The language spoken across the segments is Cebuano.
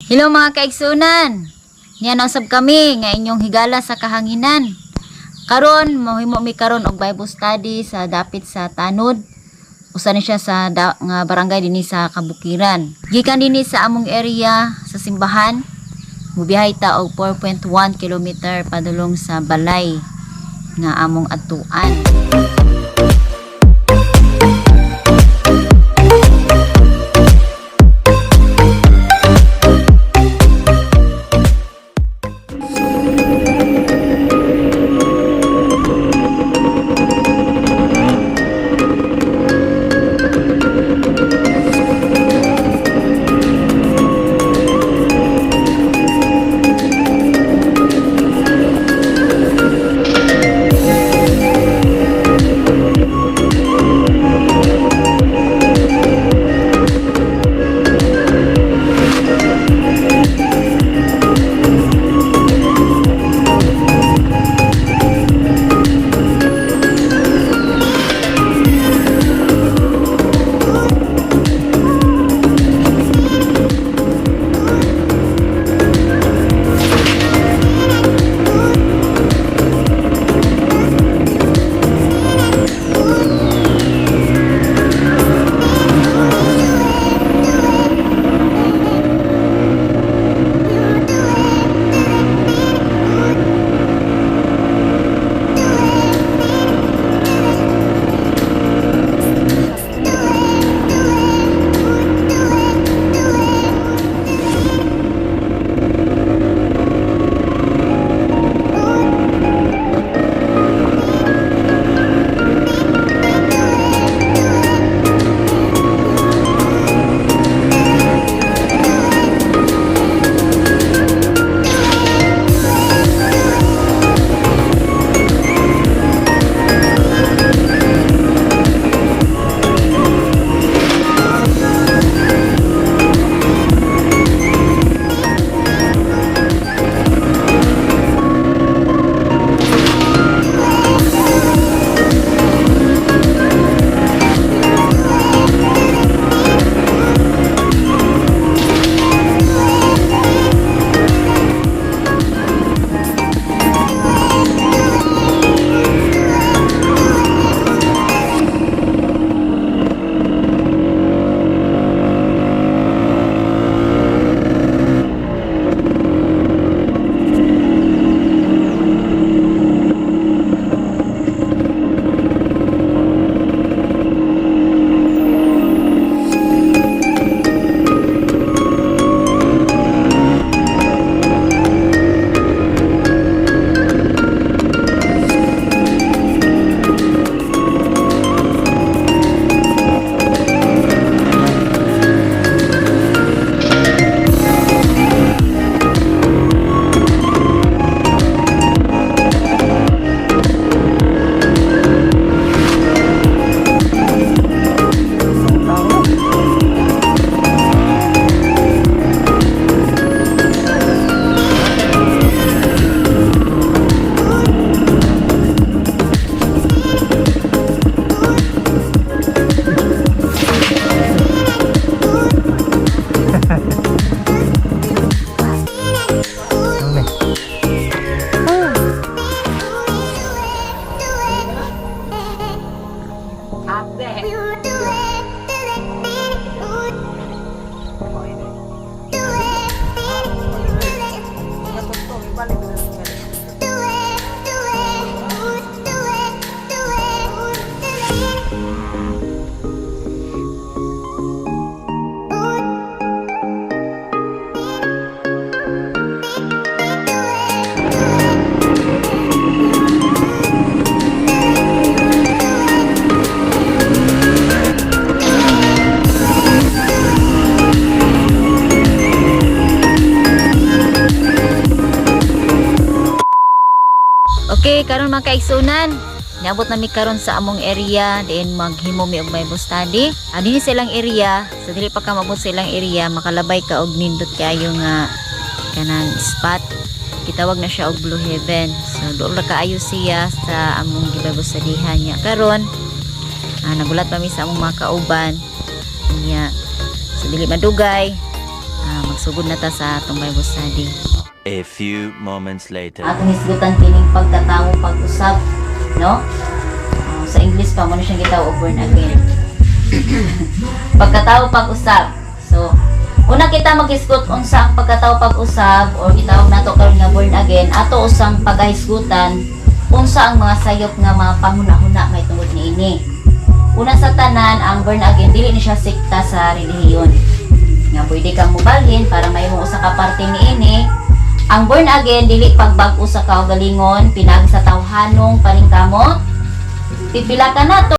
Hello, mga kaigsunan. Niya na usab kami nga inyong higala sa kahanginan. Karon mohimo mi karon og Bible study sa dapit sa Tanod. Usa ni siya sa nga barangay dinhi sa kabukiran. Gikan dinhi sa among area sa simbahan, mubiyahe ta og 4.1 kilometer padulong sa balay nga among adtuan. Okay, karon, mga kaigsunan, niabot na mi karon sa among area diin maghimo mi og Bible study. Dinhi sa ilang area, sa dili pa ka maabot sa ilang area, makalabay ka og nindot kaayo nga kanang spot. Gitawag na siya og Blue Heaven. So duol ra kaayo siya sa among gi-Bible studyhan niya. Karon, nagulat pa mi sa among mga kauban. Niya sa dili madugay, Magsugod na ta sa atong Bible study. A few moments later. Atong hisgutan kining pagkatao pag-usab, no? Ah, sa English pa mo na siyang gitawag og born again. Pagkatao pag-usab. So, una kita maghisgot unsa ang pagkatao pag-usab or gitawag nato karon nga born again, ato usang pagahisgutan unsa ang mga sayop nga mga panghuna-huna may tungod niini. Una sa tanan, ang born again dili ni siya sekta sa relihiyon. Nga pwede kang mobalhin para mahimo usa ka parte niini. Ang born again dili pagbag-o sa kaugalingon pinaagi sa tawhanong paningkamot. Pipila ka nato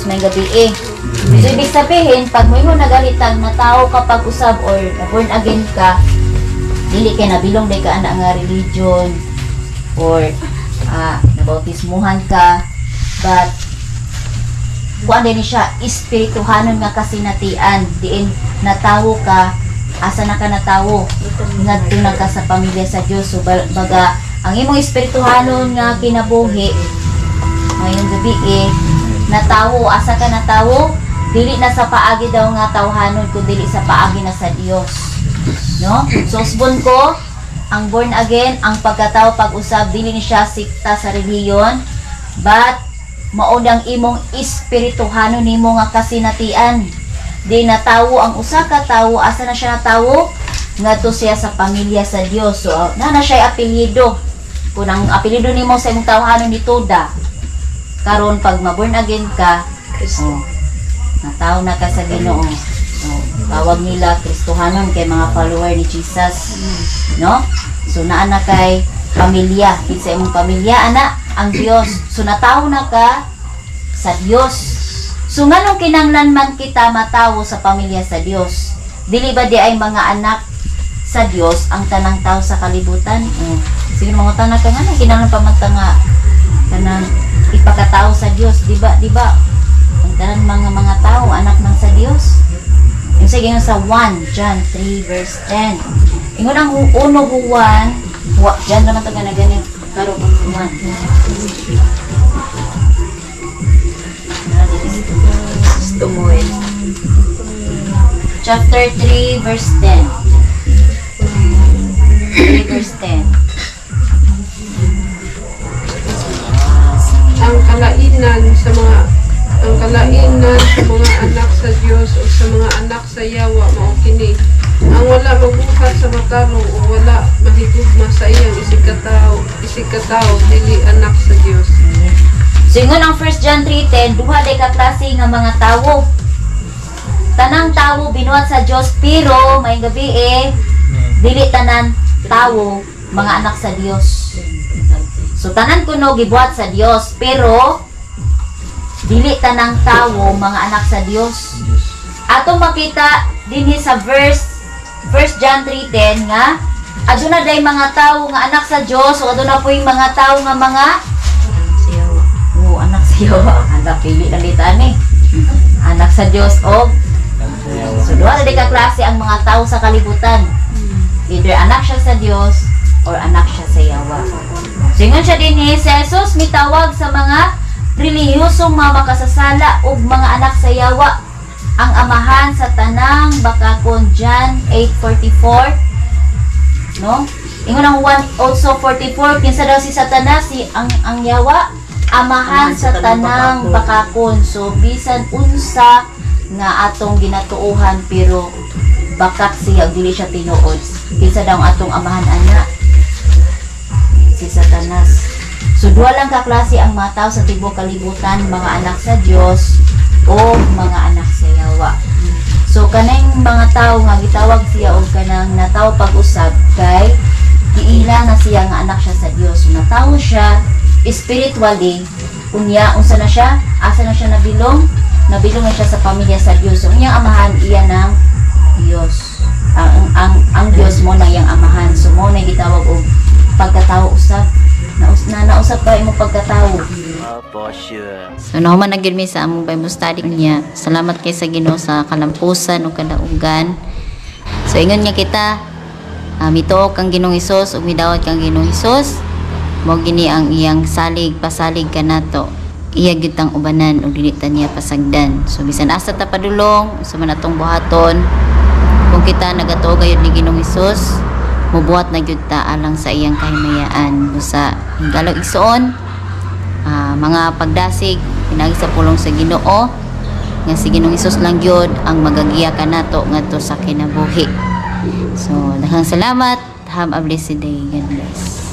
may gabi eh. So, ibig sabihin, pag mo nagalitag na tao kapag usab or na born again ka, dili kay nabilong day ka ana nga religion or nabautismuhan ka, but kuan din ni siya espirituhanon nga kasinatian diin natawo ka. Asa na ka natawo? Ngadto na ka sa pamilya sa Dios. So baga ang imong espirituhanon nga kinabuhi ngayong gabi eh, natawo. Asa ka natawo? Dili na sa paagi daw nga tawhanon kun dili sa paagi na sa Dios, no? So usbon ko ang born again, ang pagkatao pag-usab, dili ni siya sikta sa relihiyon, but mao ang imong espirituhanon nimo nga kasinatian di natawo ang usa ka tawo. Asa na siya natawo? Ngadto siya sa pamilya sa Dios. So na na siya apelyido. Kung ang apelyido nimo sa imong tawhanon ni Toda, karon pag maborn again ka, oh, natawo na ka sa Ginoo. Oh, tawag nila Kristohanon kay mga follower ni Jesus, no? So naa na kay pamilya. Kinsa imong pamilya ana? Ang Dios. So natawo na ka sa Dios. So nganong kinanglan man kita matawo sa pamilya sa Dios? Dili ba di ay mga anak sa Dios ang tanang tao sa kalibutan? Oh. Sige, mangutana ka, nganong kinanglan pa man ta nga kanang ipakatao sa Dios, di ba? Di ba? Ang tanan mga tao anak man sa Dios. Yung sige nga sa 1 John 3 verse 10. Ingon ang uno Juan, wa John naman to gana gani karon Juan. Tumuin. Chapter 3 verse 10. 3 verse 10. Ang kalainan sa mga anak sa Dios o sa mga anak sa yawa mao kini: ang wala magbuhat sa matarong o wala mahigugma sa iyang isigkatawo dili anak sa Dios. So ingon ang 1 John 3:10, duha day ka klase nga mga tawo. Tanang tawo binuhat sa Dios, pero may gabi eh dili tanan tawo mga anak sa Dios. So tanan kuno gibuhat sa Dios, pero dili tanang tawo mga anak sa Dios. Atong makita dinhi sa verse 1 John 3:10 nga aduna day mga tawo nga anak sa Dios o aduna po'y mga tawo nga mga Siyawa. Oh, anak sa Yawa. Anak, pili lang dito, ani. Anak sa Dios o So, duha na di ka klase ang mga tao sa kalibutan. Either anak siya sa Dios or anak siya sa Yawa. So, ingon siya din ni si Jesus mitawag sa mga relihiyosong mga makasasala ug mga anak sa Yawa, ang amahan sa tanang bakakon, John 8:44, no? Ingon ang 1 also 44, kinsa daw si Satanas, si ang Yawa, amahan sa tanang bakakon. So bisan unsa nga atong ginatuohan, pero bakak siya ug dili siya tinuod. Kinsa daw ang atong amahan ana? Si Satanas. So duha lang ka klase ang mga tao sa tibuok kalibutan, mga anak sa Dios o mga anak sa Yawa. So kanang mga tao nga gitawag siya og kanang natawo pag-usab kay giila na siya nga anak siya sa Dios. So natawo siya spiritually, unya unsa na siya? Asa na siya nabilong? Nabilong na siya sa pamilya sa Dios. So unyang amahan iya ng Dios. Ang Dios mo na iyang amahan. So mo na gitawag og pagkatao usab. Na nausab ba imong pagkatao? Oh, for sure. So nahuman na gyud mi sa among Bible study niya. Salamat kay sa Ginoo sa kalampusan ug kadaugan. So ingon niya kita, mituo kang Ginoong Hesus ug midawat kang Ginoong Hesus. Mao gini ang iyang salig pasalig kanato. Iya gyud tang ubanan ug dili ta niya pasagdan. So bisan asa ta padulong, sa man atong buhaton, kung kita nagatuo gayud ni Ginoong Hesus, mubuhat na gyud ta alang sa iyang kahimayaan. Busa hinggalog igsuon, mga pagdasig pinagi sa pulong sa Ginoo nga si Ginoong Hesus lang gyud ang magagiya kanato ngadto sa kinabuhi. So daghang salamat. Have a blessed day. God bless.